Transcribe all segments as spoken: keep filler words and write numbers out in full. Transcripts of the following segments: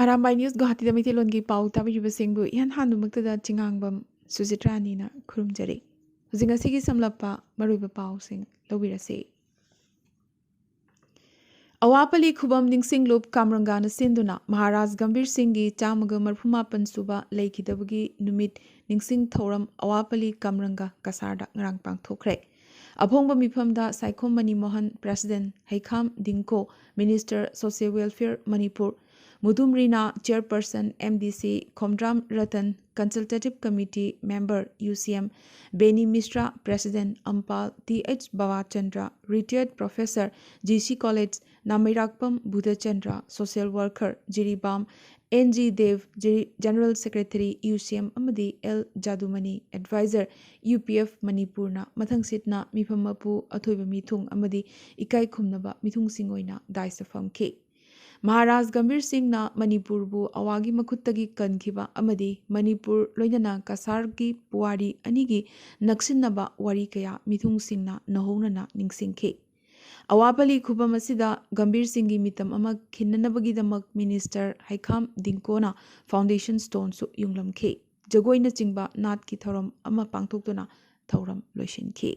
Arambai news ꯒꯨꯋꯥꯍꯥꯇꯤꯗ ꯃꯩꯇꯩꯂꯣꯟꯒꯤ ꯄꯥꯎ ꯇꯥꯕꯤꯔꯤꯕꯁꯤꯡꯕꯨ ꯏꯍꯥꯟ ꯍꯥꯟꯕꯃꯛꯇꯗ ꯆꯤꯉꯥꯡꯕꯝ ꯁꯨꯖꯤꯇ꯭ꯔꯥꯅꯤꯅ ꯈꯨꯔꯨꯝꯖꯔꯤ꯫ ꯍꯧꯖꯤꯛ ꯉꯁꯤꯒꯤ ꯁꯝꯂꯞꯄ ꯃꯔꯨꯑꯣꯏꯕ ꯄꯥꯎꯁꯤꯡ ꯂꯧꯕꯤꯔꯁꯤ꯫ ꯑꯋꯥꯄꯂꯤ ꯈꯨꯕꯝ ꯅꯤꯡꯁꯤꯡꯂꯨꯞ ꯀꯥꯝꯔꯪꯒꯥꯅ ꯁꯤꯟꯗꯨꯅ ꯃꯍꯥꯔꯥꯖ ꯒꯝꯚꯤꯔ ꯁꯤꯡꯒꯤ ꯆꯥꯝꯃꯒ ꯃꯔꯐꯨ ꯃꯥꯄꯟ ꯁꯨꯕ ꯂꯩꯈꯤꯗꯕꯒꯤ ꯅꯨꯃꯤꯠ ꯅꯤꯡꯁꯤꯡ ꯊꯧꯔꯝ ꯑꯋꯥꯄꯂꯤ ꯀꯥꯝꯔꯪꯒꯥ ꯀꯁꯥꯔꯗ ꯉꯔꯥꯡ ꯄꯥꯡꯊꯣꯛꯈ꯭ꯔꯦ꯫ ꯑꯐꯣꯡꯕ ꯃꯤꯐꯝꯗ Saikhom Mani Mohan, president Heikham Dingko, minister social welfare Manipur, Mudum Rina, chairperson M D C, Khomdram Ratan, consultative committee member U C M, Beni Mishra, president ꯑꯝꯄꯥꯜ, ꯇꯤ ꯑꯩꯆ ꯕꯕꯥꯆꯟꯗ꯭ꯔ, ꯔꯤꯇꯤꯌꯔꯗ professor, G C college, Nameirakpam Budhachandra, social worker, Jiribam N G Dev, G-, general secretary, U C M ꯑꯃꯗꯤ L Jadumani, adviser, U P F ꯃꯅꯤꯄꯨꯔꯅ ꯃꯊꯪꯁꯤꯠꯅ ꯃꯤꯐꯝ ꯃꯄꯨ, ꯑꯊꯣꯏꯕ ꯃꯤꯊꯨꯡ ꯑꯃꯗꯤ ꯏꯀꯥꯏ ꯈꯨꯝꯅꯕ ꯃꯤꯊꯨꯡꯁꯤꯡ ꯑꯣꯏꯅ ꯗꯥꯏꯁꯇ ꯐꯝꯈꯤ꯫ ꯃꯍꯥꯔꯥꯖ ꯒꯝꯚꯤꯔ ꯁꯤꯡꯅ ꯃꯅꯤꯄꯨꯔꯕꯨ ꯑꯋꯥꯒꯤ ꯃꯈꯨꯠꯇꯒꯤ ꯀꯟꯈꯤꯕ ꯑꯃꯗꯤ ꯃꯅꯤꯄꯨꯔ ꯂꯣꯏꯅꯅ ꯀꯁꯥꯔꯒꯤ ꯄꯨꯋꯥꯔꯤ ꯑꯅꯤꯒꯤ ꯅꯛꯁꯤꯟꯅꯕ ꯋꯥꯔꯤ ꯀꯌꯥ ꯃꯤꯊꯨꯡꯁꯤꯡꯅ ꯅꯧꯍꯧꯅꯅ ꯅꯤꯡꯁꯤꯡꯈꯤ꯫ ꯑꯋꯥꯄꯂꯤ ꯈꯨꯕꯝ ꯑꯁꯤꯗ ꯒꯝꯚꯤꯔ ꯁꯤꯡꯒꯤ ꯃꯤꯇꯝ ꯑꯃ ꯈꯤꯟꯅꯅꯕꯒꯤꯗꯃꯛ ꯃꯤꯅꯤꯁꯇꯔ ꯍꯩꯈꯥꯝ ꯗꯤꯡꯀꯣꯅ ꯐꯥꯎꯟꯗꯦꯁꯟ ꯁ꯭ꯇꯣꯟꯁꯨ ꯌꯨꯡꯂꯝꯈꯤ꯫ ꯖꯒꯣꯏꯅꯆꯤꯡꯕ ꯅꯥꯠꯀꯤ ꯊꯧꯔꯝ ꯑꯃ ꯄꯥꯡꯊꯣꯛꯇꯨꯅ ꯊꯧꯔꯝ ꯂꯣꯏꯁꯤꯟꯈꯤ꯫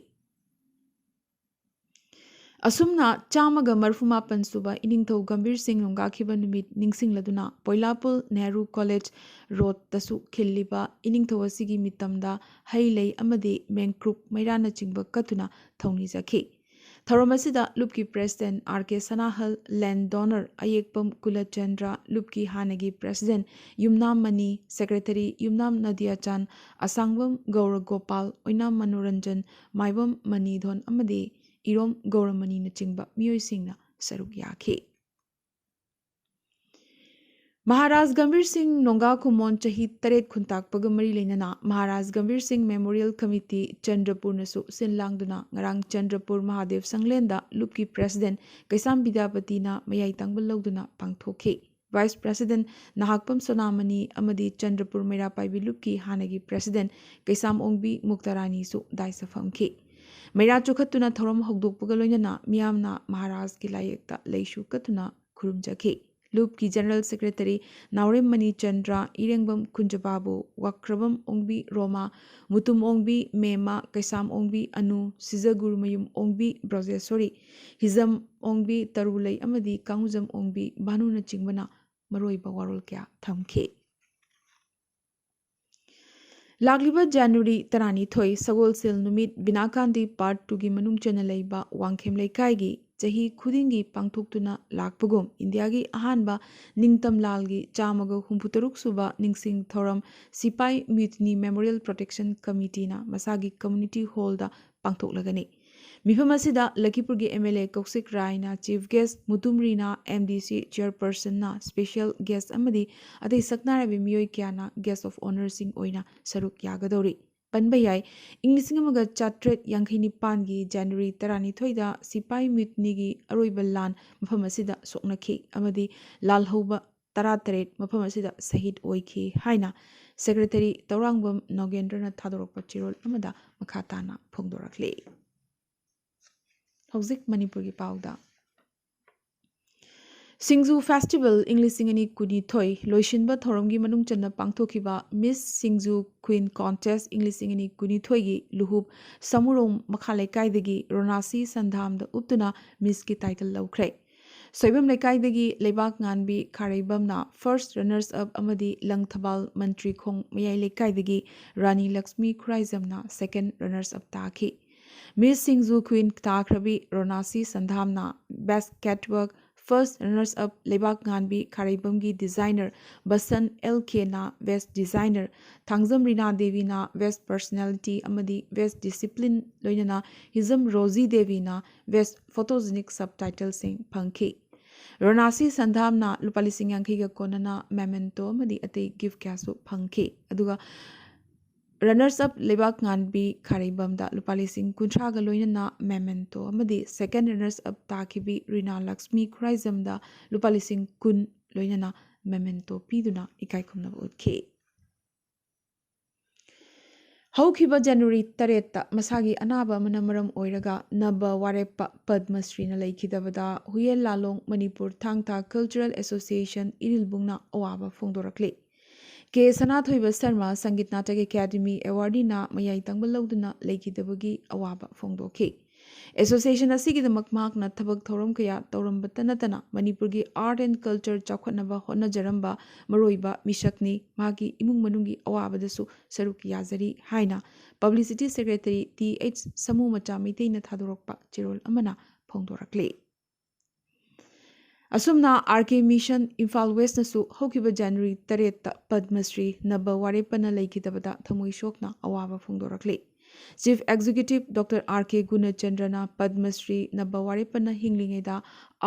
ꯑꯁꯨꯝꯅ ꯆꯥꯝꯃꯒ ꯃꯔꯐꯨ ꯃꯥꯄꯟ ꯁꯨꯕ ꯏꯅꯤꯡꯊꯧ ꯒꯝꯚꯤꯔ ꯁꯤꯡ ꯅꯣꯡꯒꯥꯈꯤꯕ ꯅꯨꯃꯤꯠ ꯅꯤꯡꯁꯤꯡꯂꯗꯨꯅ ꯄꯣꯏꯂꯥꯄꯨꯜ ꯅꯦꯍꯔꯨ ꯀꯣꯂꯦꯖ ꯔꯣꯗꯇꯁꯨ ꯈꯤꯜꯂꯤꯕ ꯏꯅꯤꯡꯊꯧ ꯑꯁꯤꯒꯤ ꯃꯤꯇꯝꯗ ꯍꯩ ꯂꯩ ꯑꯃꯗꯤ ꯃꯦꯡꯀ꯭ꯔꯨꯞ ꯃꯩꯔꯥꯅꯆꯤꯡꯕ ꯀꯠꯇꯨꯅ ꯊꯧꯅꯤꯖꯈꯤ꯫ ꯊꯧꯔꯝ ꯑꯁꯤꯗ ꯂꯨꯞꯀꯤ ꯄ꯭ꯔꯦꯁꯤꯗꯦꯟ ꯑꯥꯔ ꯀꯦ ꯁꯅꯥꯍꯜ, ꯂꯦꯟ ꯗꯣꯅꯔ ꯑꯌꯦꯛꯄꯝ ꯀꯨꯂꯆꯟꯗ꯭ꯔ, ꯂꯨꯞꯀꯤ ꯍꯥꯟꯅꯒꯤ ꯄ꯭ꯔꯦꯁꯤꯗꯦꯟ ꯌꯨꯝꯅꯥꯝ ꯃꯅꯤ, ꯁꯦꯀ꯭ꯔꯦꯇꯔꯤ ꯌꯨꯝꯅꯥꯝ ꯅꯗꯤꯌꯥꯆꯥꯟ, ꯑꯁꯥꯡꯕꯝ ꯒꯧꯔꯒꯣꯄꯥꯜ, ꯑꯣꯏꯅꯥꯝ ꯃꯅꯣꯔꯟꯖꯟ, ꯃꯥꯏꯕꯝ ꯃꯅꯤꯙꯣꯟ ꯑꯃꯗꯤ ꯏꯔꯣꯝ ꯒꯧꯔꯃꯅꯤꯅꯆꯤꯡꯕ ꯃꯤꯑꯣꯏꯁꯤꯡꯅ ꯁꯔꯨꯛ ꯌꯥꯈꯤ꯫ ꯃꯍꯥꯔꯥꯖ ꯒꯝꯚꯤꯔ ꯁꯤꯡ ꯅꯣꯡꯒꯥ ꯈꯨꯃꯣꯟ ꯆꯍꯤ ꯇꯔꯦꯠ ꯈꯨꯟꯇꯥꯛꯄꯒ ꯃꯔꯤ ꯂꯩꯅꯅ ꯃꯍꯥꯔꯥꯖ ꯒꯝꯚꯤꯔ ꯁꯤꯡ ꯃꯦꯃꯣꯔꯤꯌꯦꯜ ꯀꯃꯤꯇꯤ ꯆꯟꯗ꯭ꯔꯄꯨꯔꯅꯁꯨ ꯁꯤꯟ ꯂꯥꯡꯗꯨꯅ ꯉꯔꯥꯡ ꯆꯟꯗ꯭ꯔꯄꯨꯔ ꯃꯍꯥꯗꯦꯕ ꯁꯪꯂꯦꯟꯗ ꯂꯨꯞꯀꯤ ꯄ꯭ꯔꯦꯁꯤꯗꯦꯟ ꯀꯩꯁꯥꯝ ꯕꯤꯗ꯭ꯌꯥꯄꯇꯤꯅ ꯃꯌꯥꯏ ꯇꯥꯡꯕ ꯂꯧꯗꯨꯅ ꯄꯥꯡꯊꯣꯛꯈꯤ꯫ ꯚꯥꯏꯁ ꯄ꯭ꯔꯦꯁꯤꯗꯦꯟ ꯅꯍꯥꯛꯄꯝ ꯁꯣꯅꯥꯃꯅꯤ ꯑꯃꯗꯤ ꯆꯟꯗ꯭ꯔꯄꯨꯔ ꯃꯩꯔꯥ ꯄꯥꯏꯕꯤ ꯂꯨꯞꯀꯤ ꯍꯥꯟꯅꯒꯤ ꯄ꯭ꯔꯦꯁꯤꯗꯦꯟ ꯀꯩꯁꯥꯝ ꯑꯣꯡꯕꯤ ꯃꯨꯛꯇꯔꯥꯅꯤꯁꯨ ꯗꯥꯏꯁꯇ ꯐꯝꯈꯤ꯫ ꯃꯩꯔꯥ ꯆꯨꯈꯠꯇꯨꯅ ꯊꯧꯔꯝ ꯍꯧꯗꯣꯛꯄꯒ ꯂꯣꯏꯅꯅ ꯃꯤꯌꯥꯝꯅ ꯃꯍꯥꯔꯥꯖꯀꯤ ꯂꯥꯏꯌꯦꯛꯇ ꯂꯩꯁꯨ ꯀꯠꯇꯨꯅ ꯈꯨꯔꯨꯝꯖꯈꯤ꯫ ꯂꯨꯞꯀꯤ ꯖꯦꯅꯔꯦꯜ ꯁꯦꯀ꯭ꯔꯦꯇꯔꯤ ꯅꯥꯎꯔꯦꯝ ꯃꯅꯤ ꯆꯟꯗ꯭ꯔ, ꯏꯔꯦꯡꯕꯝ ꯀꯨꯟꯖꯕꯥꯕꯨ, ꯋꯥꯈ꯭ꯔꯕꯝ ꯑꯣꯡꯕꯤ ꯔꯣꯃꯥ, ꯃꯨꯇꯨꯝ ꯑꯣꯡꯕꯤ ꯃꯦꯃ, ꯀꯩꯁꯥꯝ ꯑꯣꯡꯕꯤ ꯑꯅꯨ, ꯁꯤꯖꯒꯨꯔꯃꯌꯨꯝ ꯑꯣꯡꯕꯤ ꯕ꯭ꯔꯖꯦꯁꯣꯔꯤ, ꯍꯤꯖꯝ ꯑꯣꯡꯕꯤ ꯇꯔꯨꯂꯩ ꯑꯃꯗꯤ ꯀꯥꯡꯉꯨꯖꯝ ꯑꯣꯡꯕꯤ ꯚꯥꯅꯨꯅꯆꯤꯡꯕꯅ ꯃꯔꯨꯑꯣꯏꯕ ꯋꯥꯔꯣꯜ ꯀꯌꯥ ꯊꯝꯈꯤ꯫ ꯂꯥꯛꯂꯤꯕ ꯖꯅꯋꯥꯔꯤ ꯇꯔꯥꯅꯤꯊꯣꯏ, ꯁꯒꯣꯜꯁꯦꯜ ꯅꯨꯃꯤꯠ, ꯕꯤꯅꯥꯀꯥꯟꯗꯤ ꯄꯥꯔꯠ ꯇꯨꯒꯤ ꯃꯅꯨꯡ ꯆꯟꯅ ꯂꯩꯕ ꯋꯥꯡꯈꯦꯝ ꯂꯩꯀꯥꯏꯒꯤ ꯆꯍꯤ ꯈꯨꯗꯤꯡꯒꯤ ꯄꯥꯡꯊꯣꯛꯇꯨꯅ ꯂꯥꯛꯄꯒꯨꯝ, ꯏꯟꯗꯤꯌꯥꯒꯤ ꯑꯍꯥꯟꯕ ꯅꯤꯡꯇꯝ ꯂꯥꯜꯒꯤ ꯆꯥꯝꯃꯒ ꯍꯨꯝꯐꯨꯇꯔꯨꯛ ꯁꯨꯕ ꯅꯤꯡꯁꯤꯡ ꯊꯧꯔꯝ ꯁꯤꯄꯥꯏ ꯃ꯭ꯌꯨꯇꯤꯅꯤ ꯃꯦꯃꯣꯔꯤꯌꯦꯜ ꯄ꯭ꯔꯣꯇꯦꯛꯁꯟ ꯀꯃꯤꯇꯤꯅ ꯃꯁꯥꯒꯤ ꯀꯝꯃ꯭ꯌꯨꯅꯤꯇꯤ ꯍꯣꯜꯗ ꯄꯥꯡꯊꯣꯛꯂꯒꯅꯤ꯫ ꯃꯤꯐꯝ ꯑꯁꯤꯗ ꯂꯈꯤꯄꯨꯔꯒꯤ ꯑꯦꯝ ꯑꯦꯜ ꯑꯦ ꯀꯧꯁꯤꯛ ꯔꯥꯏꯅ chief guest, Mutum Rina M D C ꯆꯤꯌꯔꯄꯔꯁꯟꯅ ꯁ꯭ꯄꯦꯁꯤꯌꯦꯜ ꯒꯦꯁ ꯑꯃꯗꯤ ꯑꯇꯩ ꯁꯛꯅꯥꯏꯔꯕ ꯃꯤꯑꯣꯏ ꯀꯌꯥꯅ ꯒꯦꯁ ꯑꯣꯐ ꯑꯣꯅꯔꯁꯤꯡ ꯑꯣꯏꯅ ꯁꯔꯨꯛ ꯌꯥꯒꯗꯧꯔꯤ꯫ ꯄꯟꯕ ꯌꯥꯏ, ꯏꯪ ꯂꯤꯁꯤꯡ ꯑꯃꯒ ꯆꯥꯇ꯭ꯔꯦꯠ ꯌꯥꯡꯈꯩ ꯅꯤꯄꯥꯟꯒꯤ ꯖꯅꯋꯥꯔꯤ ꯇꯔꯥꯅꯤꯊꯣꯏꯗ ꯁꯤꯄꯥꯏ ꯃ꯭ꯌꯨꯇꯤꯅꯤꯒꯤ ꯑꯔꯣꯏꯕ ꯂꯥꯟ ꯃꯐꯝ ꯑꯁꯤꯗ ꯁꯣꯛꯅꯈꯤ ꯑꯃꯗꯤ ꯂꯥꯜꯍꯧꯕ ꯇꯔꯥꯇꯔꯦꯠ ꯃꯐꯝ ꯑꯁꯤꯗ ꯁꯍꯤꯗ ꯑꯣꯏꯈꯤ ꯍꯥꯏꯅ ꯁꯦꯀ꯭ꯔꯦꯇꯔꯤ ꯇꯧꯔꯥꯡꯕꯝ ꯅꯣꯒꯦꯟꯗ꯭ꯔꯅ ꯊꯥꯗꯣꯔꯛꯄ ꯆꯦꯔꯣꯜ ꯑꯃꯗ ꯃꯈꯥ ꯇꯥꯅ ꯐꯣꯡꯗꯣꯔꯛꯂꯤ꯫ ꯍꯧꯖꯤꯛ ꯃꯅꯤꯄꯨꯔꯒꯤ ꯄꯥꯎꯗ꯫ ꯁꯤꯡꯖꯨ ꯐꯦꯁꯇꯤꯚꯦꯜ ꯏꯪ ꯂꯤꯁꯤꯡ ꯑꯅꯤ ꯀꯨꯟꯅꯤꯊꯣꯏ ꯂꯣꯏꯁꯤꯟꯕ ꯊꯧꯔꯝꯒꯤ ꯃꯅꯨꯡ ꯆꯟꯅ ꯄꯥꯡꯊꯣꯛꯈꯤꯕ ꯃꯤꯁ ꯁꯤꯡꯖꯨ ꯀ꯭ꯋꯤꯟ ꯀꯣꯟꯇꯦꯁ ꯏꯪ ꯂꯤꯁꯤꯡ ꯑꯅꯤ ꯀꯨꯟꯅꯤꯊꯣꯏꯒꯤ ꯂꯨꯍꯨꯞ ꯁꯃꯨꯔꯣꯡ ꯃꯈꯥ ꯂꯩꯀꯥꯏꯗꯒꯤ ꯔꯣꯅꯥꯁꯤ ꯁꯟꯙꯥꯝꯗ ꯎꯞꯇꯨꯅ ꯃꯤꯁꯀꯤ ꯇꯥꯏꯇꯜ ꯂꯧꯈ꯭ꯔꯦ꯫ ꯁꯣꯏꯕꯝ ꯂꯩꯀꯥꯏꯗꯒꯤ ꯂꯩꯕꯥꯛ ꯉꯥꯟꯕꯤ ꯈꯥꯔꯩꯕꯝꯅ ꯐꯥꯔꯁ ꯔꯅꯔꯁ ꯑꯞ ꯑꯃꯗꯤ ꯂꯪꯊꯕꯥꯜ ꯃꯟꯇ꯭ꯔꯤꯈꯣꯡ ꯃꯌꯥꯏ ꯂꯩꯀꯥꯏꯗꯒꯤ ꯔꯥꯅꯤ ꯂꯛꯁꯃꯤ ꯈꯨꯔꯥꯏꯖꯝꯅ ꯁꯦꯀꯦꯟ ꯔꯅꯔꯁ ꯑꯞ ꯇꯥꯈꯤ꯫ ꯃꯤꯁ ꯁꯤꯡꯖꯨ ꯀ꯭ꯋꯤꯟ ꯇꯥꯈ꯭ꯔꯕꯤ ꯔꯣꯅꯥꯁꯤ ꯁꯟꯙꯥꯝꯅ ꯕꯦꯁ ꯀꯦꯠꯋꯥꯛ, ꯐꯥꯔꯁ ꯔꯅꯔꯁ ꯑꯞ ꯂꯩꯕꯥꯛ ꯉꯥꯟꯕꯤ ꯈꯥꯔꯩꯕꯝꯒꯤ ꯗꯤꯖꯥꯏꯅꯔ ꯕꯁꯟ ꯑꯦꯜ ꯀꯦꯅ ꯕꯦꯁ ꯗꯤꯖꯥꯏꯅꯔ, ꯊꯥꯡꯖꯝ ꯔꯤꯅꯥ ꯗꯦꯕꯤꯅ ꯕꯦꯁ ꯄꯔꯁꯅꯦꯂꯤꯇꯤ ꯑꯃꯗꯤ ꯕꯦꯁ ꯗꯤꯁꯤꯄ꯭ꯂꯤꯟ, ꯂꯣꯏꯅꯅ ꯍꯤꯖꯝ ꯔꯣꯖꯤ ꯗꯦꯕꯤꯅ ꯕꯦꯁ ꯐꯣꯇꯣꯖꯦꯅꯤꯛ ꯁꯕꯇꯥꯏꯇꯜꯁꯤꯡ ꯐꯪꯈꯤ꯫ ꯔꯣꯅꯥꯁꯤ ꯁꯟꯙꯥꯝꯅ ꯂꯨꯄꯥ ꯂꯤꯁꯤꯡ ꯌꯥꯡꯈꯩꯒ ꯀꯣꯟꯅꯅ ꯃꯦꯃꯦꯟꯇꯣ ꯑꯃꯗꯤ ꯑꯇꯩ ꯒꯤꯐ ꯀꯌꯥꯁꯨ ꯐꯪꯈꯤ꯫ ꯑꯗꯨꯒ ꯔꯅꯔꯁ ꯑꯞ ꯂꯩꯕꯥꯛ ꯉꯥꯟꯕꯤ ꯈꯥꯔꯩꯕꯝꯗ ꯂꯨꯄꯥ ꯂꯤꯁꯤꯡ ꯀꯨꯟꯊ꯭ꯔꯥꯒ ꯂꯣꯏꯅꯅ ꯃꯦꯃꯦꯟꯇꯣ ꯑꯃꯗꯤ ꯁꯦꯀꯦꯟ ꯔꯅꯔꯁ ꯑꯞ ꯇꯥꯈꯤꯕꯤ ꯔꯤꯅꯥ ꯂꯛꯁꯃꯤ ꯈꯨꯔꯥꯏꯖꯝꯗ ꯂꯨꯄꯥ ꯂꯤꯁꯤꯡ ꯀꯨꯟ ꯂꯣꯏꯅꯅ ꯃꯦꯃꯦꯟꯇꯣ ꯄꯤꯗꯨꯅ ꯏꯀꯥꯏ ꯈꯨꯝꯅꯕ ꯎꯠꯈꯤ꯫ ꯍꯧꯈꯤꯕ ꯖꯅꯋꯥꯔꯤ ꯇꯔꯦꯠꯇ ꯃꯁꯥꯒꯤ ꯑꯅꯥꯕ ꯑꯃꯅ ꯃꯔꯝ ꯑꯣꯏꯔꯒ ꯅꯕ ꯋꯥꯔꯦꯞꯄ ꯄꯗꯃꯁ꯭ꯔꯤꯅ ꯂꯩꯈꯤꯗꯕꯗ ꯍꯨꯌꯦꯟ ꯂꯥꯂꯣꯡ ꯃꯅꯤꯄꯨꯔ ꯊꯥꯡ ꯇꯥ ꯀꯜꯆꯔꯦꯜ ꯑꯦꯁꯣꯁꯤꯌꯦꯁꯟ ꯏꯔꯤꯜꯕꯨꯡꯅ ꯑꯋꯥꯕ ꯐꯣꯡꯗꯣꯔꯛꯂꯤ꯫ ꯀꯦ ꯁꯅꯥꯊꯣꯏꯕ ꯁꯔꯃ ꯁꯪꯒꯤꯠ ꯅꯥꯇꯛ ꯑꯦꯀꯥꯗꯦꯃꯤ ꯑꯦꯋꯥꯔꯗꯤꯅ ꯃꯌꯥꯏ ꯇꯪꯕ ꯂꯧꯗꯨꯅ ꯂꯩꯈꯤꯗꯕꯒꯤ ꯑꯋꯥꯕ ꯐꯣꯡꯗꯣꯛꯈꯤ꯫ ꯑꯦꯁꯣꯁꯤꯌꯦꯁꯟ ꯑꯁꯤꯒꯤꯗꯃꯛ ꯃꯍꯥꯛꯅ ꯊꯕꯛ ꯊꯧꯔꯝ ꯀꯌꯥ ꯇꯧꯔꯝꯕꯇ ꯅꯠꯇꯅ ꯃꯅꯤꯄꯨꯔꯒꯤ art and culture ꯆꯥꯎꯈꯠꯅꯕ ꯍꯣꯠꯅꯖꯔꯝꯕ ꯃꯔꯨꯑꯣꯏꯕ ꯃꯤꯁꯛꯅꯤ꯫ ꯃꯍꯥꯛꯀꯤ ꯏꯃꯨꯡ ꯃꯅꯨꯡꯒꯤ ꯑꯋꯥꯕꯗꯁꯨ ꯁꯔꯨꯛ ꯌꯥꯖꯔꯤ ꯍꯥꯏꯅ ꯄꯕ꯭ꯂꯤꯁꯤꯇꯤ ꯁꯦꯀ꯭ꯔꯦꯇꯔꯤ ꯇꯤ ꯑꯩꯆ ꯁꯃꯨ ꯃꯆꯥ ꯃꯩꯇꯩꯅ ꯊꯥꯗꯣꯔꯛꯄ ꯆꯦꯔꯣꯜ ꯑꯃꯅ ꯐꯣꯡꯗꯣꯔꯛꯂꯤ꯫ ꯑꯁꯨꯝꯅ ꯑꯥꯔ ꯀꯦ ꯃꯤꯁꯟ ꯏꯝꯐꯥꯜ ꯋꯦꯁꯅꯁꯨ ꯍꯧꯈꯤꯕ ꯖꯅꯋꯥꯔꯤ ꯇꯔꯦꯠꯇ ꯄꯗꯃꯁ꯭ꯔꯤ ꯅꯕ ꯋꯥꯔꯦꯞꯄꯅ ꯂꯩꯈꯤꯗꯕꯗ ꯊꯃꯣꯏ ꯁꯣꯛꯅ ꯑꯋꯥꯕ ꯐꯣꯡꯗꯣꯔꯛꯂꯤ꯫ ꯆꯤꯐ ꯑꯦꯛꯖꯤꯀ꯭ꯌꯨꯇꯤꯚ ꯗꯣꯛꯇꯔ ꯑꯥꯔ ꯀꯦ ꯒꯨꯅꯆꯟꯗ꯭ꯔꯅ ꯄꯗꯃꯁ꯭ꯔꯤ ꯅꯕ ꯋꯥꯔꯦꯞꯄꯅ ꯍꯤꯡꯂꯤꯉꯩꯗ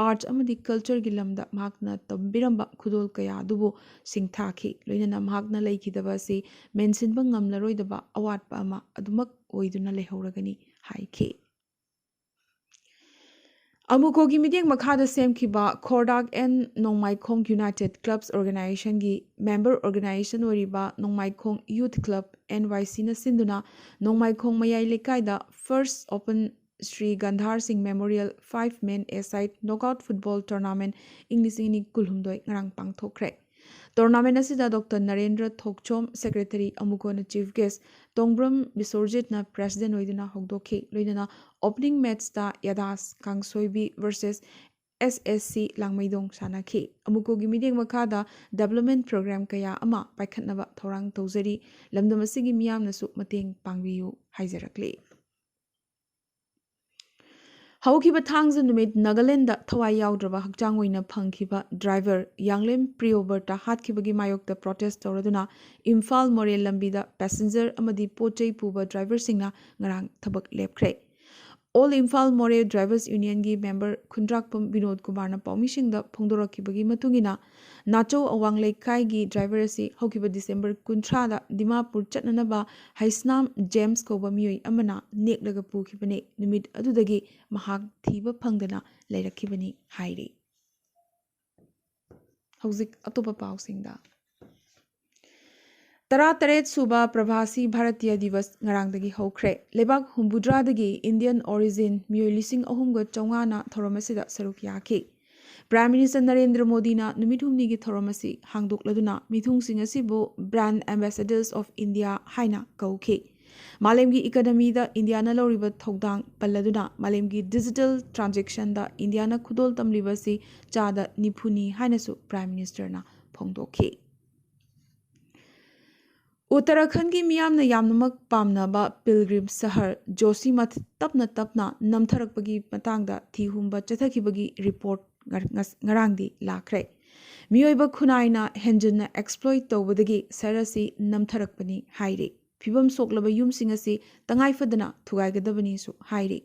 ꯑꯥꯔꯠ ꯑꯃꯗꯤ ꯀꯜꯆꯔꯒꯤ ꯂꯝꯗ ꯃꯍꯥꯛꯅ ꯇꯝꯕꯤꯔꯝꯕ ꯈꯨꯗꯣꯜ ꯀꯌꯥ ꯑꯗꯨꯕꯨ ꯁꯤꯡꯊꯥꯈꯤ꯫ ꯂꯣꯏꯅꯅ ꯃꯍꯥꯛꯅ ꯂꯩꯈꯤꯗꯕ ꯑꯁꯤ ꯃꯦꯟꯁꯤꯟꯕ ꯉꯝꯂꯔꯣꯏꯗꯕ ꯑꯋꯥꯠꯄ ꯑꯃ ꯑꯗꯨꯃꯛ ꯑꯣꯏꯗꯨꯅ ꯂꯩꯍꯧꯔꯒꯅꯤ ꯍꯥꯏꯈꯤ꯫ ꯑꯃꯨꯀꯣꯒꯤ ꯃꯤꯠꯌꯦꯡ ꯃꯈꯥꯗ ꯁꯦꯝꯈꯤꯕ ꯈꯣꯔꯗꯥꯛ ꯑꯦꯟ ꯅꯣꯡꯃꯥꯏꯈꯣꯡ ꯌꯨꯅꯥꯏꯇꯦꯠ ꯀ꯭ꯂꯕꯁ ꯑꯣꯔꯒꯅꯥꯏꯖꯦꯁꯟꯒꯤ ꯃꯦꯝꯕꯔ ꯑꯣꯔꯒꯅꯥꯏꯖꯦꯁꯟ ꯑꯣꯏꯔꯤꯕ ꯅꯣꯡꯃꯥꯏꯈꯣꯡ ꯌꯨꯊ ꯀ꯭ꯂꯕ, ꯑꯦꯟ ꯋꯥꯏ ꯁꯤꯅ ꯁꯤꯟꯗꯨꯅ ꯅꯣꯡꯃꯥꯏꯈꯣꯡ ꯃꯌꯥꯏ ꯂꯩꯀꯥꯏꯗ ꯐꯥꯔꯁ ꯑꯣꯄꯟ ꯁ꯭ꯔꯤ ꯒꯟꯙꯥꯔ ꯁꯤꯡ ꯃꯦꯃꯣꯔꯤꯌꯦꯜ ꯐꯥꯏꯚ ꯃꯦꯟ ꯑꯦ ꯁꯥꯏꯠ ꯅꯣꯛꯑꯥꯎꯠ ꯐꯨꯠꯕꯣꯜ ꯇꯣꯔꯅꯥꯃꯦꯟꯠ ꯏꯪ ꯂꯤꯁꯤꯡ ꯑꯅꯤ ꯀꯨꯟꯍꯨꯝꯗꯣꯏ ꯉꯔꯥꯡ ꯄꯥꯡꯊꯣꯛꯈ꯭ꯔꯦ꯫ ꯇꯣꯔꯅꯥꯃꯦꯟꯠ ꯑꯁꯤꯗ ꯗꯣꯛꯇꯔ ꯅꯔꯦꯟꯗ꯭ꯔ ꯊꯣꯛꯆꯣꯝ, ꯁꯦꯀ꯭ꯔꯦꯇꯔꯤ ꯑꯃꯨꯀꯣꯅ ꯆꯤꯐ ꯒꯦꯁ꯭ꯠ, ꯇꯣꯡꯕ꯭ꯔꯝ ꯕꯤꯁꯣꯔꯖꯤꯠꯅ ꯄ꯭ꯔꯦꯁꯤꯗꯦꯟꯠ ꯑꯣꯏꯗꯨꯅ ꯍꯧꯗꯣꯛꯈꯤ꯫ ꯂꯣꯏꯅꯅ ꯑꯣꯄꯅꯤꯡ ꯃꯦꯠꯆꯇ ꯌꯥꯗꯥꯁ ꯀꯥꯡꯁꯣꯏꯕꯤ ꯚꯔꯁꯦꯁ ꯑꯦꯁ ꯑꯦꯁ ꯁꯤ ꯂꯥꯡꯃꯩꯗꯣꯡ ꯁꯥꯟꯅꯈꯤ꯫ ꯑꯃꯨꯀꯣꯒꯤ ꯃꯤꯠꯌꯦꯡ ꯃꯈꯥꯗ ꯗꯤꯕꯦꯂꯞꯃꯦꯟꯠ ꯄ꯭ꯔꯣꯒ꯭ꯔꯥꯝ ꯀꯌꯥ ꯑꯃ ꯄꯥꯏꯈꯠꯅꯕ ꯊꯧꯔꯥꯡ ꯇꯧꯖꯔꯤ꯫ ꯂꯝꯗꯝ ꯑꯁꯤꯒꯤ ꯃꯤꯌꯥꯝꯅꯁꯨ ꯃꯇꯦꯡ ꯄꯥꯡꯕꯤꯌꯨ ꯍꯥꯏꯖꯔꯛꯂꯤ꯫ ꯍꯧꯈꯤꯕ ꯊꯥꯡꯖ ꯅꯨꯃꯤꯠ ꯅꯥꯒꯥꯂꯦꯟꯗ ꯊꯋꯥꯏ ꯌꯥꯎꯗ꯭ꯔꯕ ꯍꯛꯆꯥꯡ ꯑꯣꯏꯅ ꯐꯪꯈꯤꯕ ꯗ꯭ꯔꯥꯏꯚꯔ ꯌꯥꯡꯂꯦꯝ ꯄ꯭ꯔꯤꯌꯣꯕꯔꯇ ꯍꯥꯠꯈꯤꯕꯒꯤ ꯃꯥꯌꯣꯛꯇ ꯄ꯭ꯔꯣꯇꯦꯁ꯭ꯠ ꯇꯧꯔꯗꯨꯅ ꯏꯝꯐꯥꯜ ꯃꯣꯔꯦ ꯂꯝꯕꯤꯗ ꯄꯦꯁꯦꯟꯖꯔ ꯑꯃꯗꯤ ꯄꯣꯠ ꯆꯩ ꯄꯨꯕ ꯗ꯭ꯔꯥꯏꯚꯔꯁꯤꯡꯅ ꯉꯔꯥꯡ ꯊꯕꯛ ꯂꯦꯞꯈ꯭ꯔꯦ꯫ ꯑꯣꯜ ꯏꯝꯐꯥꯜ ꯃꯣꯔꯦ ꯗ꯭ꯔꯥꯏꯚꯔꯁ ꯌꯨꯅꯤꯌꯟꯒꯤ ꯃꯦꯝꯕꯔ ꯈꯨꯟꯗ꯭ꯔꯥꯛꯄꯝ ꯕꯤꯅꯣꯗ ꯀꯨꯃꯥꯔꯅ ꯄꯥꯎꯃꯤꯁꯤꯡꯗ ꯐꯣꯡꯗꯣꯔꯛꯈꯤꯕꯒꯤ ꯃꯇꯨꯡ ꯏꯟꯅ, ꯅꯥꯆꯧ ꯑꯋꯥꯡ ꯂꯩꯀꯥꯏꯒꯤ ꯗ꯭ꯔꯥꯏꯚꯔ ꯑꯁꯤ ꯍꯧꯈꯤꯕ ꯗꯤꯁꯦꯝꯕꯔ ꯀꯨꯟꯊ꯭ꯔꯥꯗ ꯗꯤꯃꯥꯄꯨꯔ ꯆꯠꯅꯅꯕ ꯍꯩꯁꯅꯥꯝ ꯖꯦꯝꯁ ꯀꯧꯕ ꯃꯤꯑꯣꯏ ꯑꯃꯅ ꯅꯦꯛꯂꯒ ꯄꯨꯈꯤꯕꯅꯤ꯫ ꯅꯨꯃꯤꯠ ꯑꯗꯨꯗꯒꯤ ꯃꯍꯥꯛ ꯊꯤꯕ ꯐꯪꯗꯅ ꯂꯩꯔꯛꯈꯤꯕꯅꯤ ꯍꯥꯏꯔꯤ꯫ ꯍꯧꯖꯤꯛ ꯑꯇꯣꯞꯄ ꯄꯥꯎꯁꯤꯡꯗ꯫ ꯇꯔꯥꯇꯔꯦꯠ ꯁꯨꯕ ꯄ꯭ꯔꯚꯥꯁꯤ ꯚꯥꯔꯇꯤꯌ ꯗꯤꯕꯁ ꯉꯔꯥꯡꯗꯒꯤ ꯍꯧꯈ꯭ꯔꯦ꯫ ꯂꯩꯕꯥꯛ ꯍꯨꯝꯐꯨꯇꯔꯥꯗꯒꯤ Indian origin ꯃꯤꯑꯣꯏ ꯂꯤꯁꯤꯡ ꯑꯍꯨꯝꯒ ꯆꯥꯝꯃꯉꯥꯅ ꯊꯧꯔꯝ ꯑꯁꯤꯗ ꯁꯔꯨꯛ ꯌꯥꯈꯤ꯫ Prime Minister ꯅꯔꯦꯟꯗ꯭ꯔ ꯃꯣꯗꯤꯅ ꯅꯨꯃꯤꯠ ꯍꯨꯝꯅꯤꯒꯤ ꯊꯧꯔꯝ ꯑꯁꯤ ꯍꯥꯡꯗꯣꯛꯂꯗꯨꯅ ꯃꯤꯊꯨꯡꯁꯤꯡ ꯑꯁꯤꯕꯨ Brand Ambassadors of India ꯍꯥꯏꯅ ꯀꯧꯈꯤ꯫ ꯃꯥꯂꯦꯝꯒꯤ economyꯗ ꯏꯟꯗꯤꯌꯥꯅ ꯂꯧꯔꯤꯕ ꯊꯧꯗꯥꯡ ꯄꯜꯂꯗꯨꯅ ꯃꯥꯂꯦꯝꯒꯤ digital transactionꯗ ꯏꯟꯗꯤꯌꯥꯅ ꯈꯨꯗꯣꯜ ꯇꯝꯂꯤꯕ ꯑꯁꯤ ꯆꯥꯗ ꯅꯤꯐꯨꯅꯤ ꯍꯥꯏꯅꯁꯨ Prime Ministerꯅ ꯐꯣꯡꯗꯣꯛꯈꯤ꯫ ꯎꯠꯇꯔꯥꯈꯟꯗꯒꯤ ꯃꯤꯌꯥꯝꯅ ꯌꯥꯝꯅꯃꯛ ꯄꯥꯝꯅꯕ pilgrim ꯁꯍꯔ ꯖꯣꯁꯤꯃꯊ ꯇꯞꯅ ꯇꯞꯅ ꯅꯝꯊꯔꯛꯄꯒꯤ ꯃꯇꯥꯡꯗ ꯊꯤ ꯍꯨꯝꯕ ꯆꯠꯊꯈꯤꯕꯒꯤ report ꯉ-, ꯉꯁ-, ꯉꯔꯥꯡꯗꯤ ꯂꯥꯛꯈ꯭ꯔꯦ꯫ ꯃꯤꯑꯣꯏꯕ ꯈꯨꯟꯅꯥꯏꯅ ꯍꯦꯟꯖꯤꯟꯅ exploit ꯇꯧꯕꯗꯒꯤ ꯁꯍꯔ ꯑꯁꯤ ꯅꯝꯊꯔꯛꯄꯅꯤ ꯍꯥꯏꯔꯤ꯫ ꯐꯤꯕꯝ ꯁꯣꯛꯂꯕ ꯌꯨꯝꯁꯤꯡ ꯑꯁꯤ ꯇꯉꯥꯏ ꯐꯗꯅ ꯊꯨꯒꯥꯏꯒꯗꯕꯅꯤꯁꯨ ꯍꯥꯏꯔꯤ꯫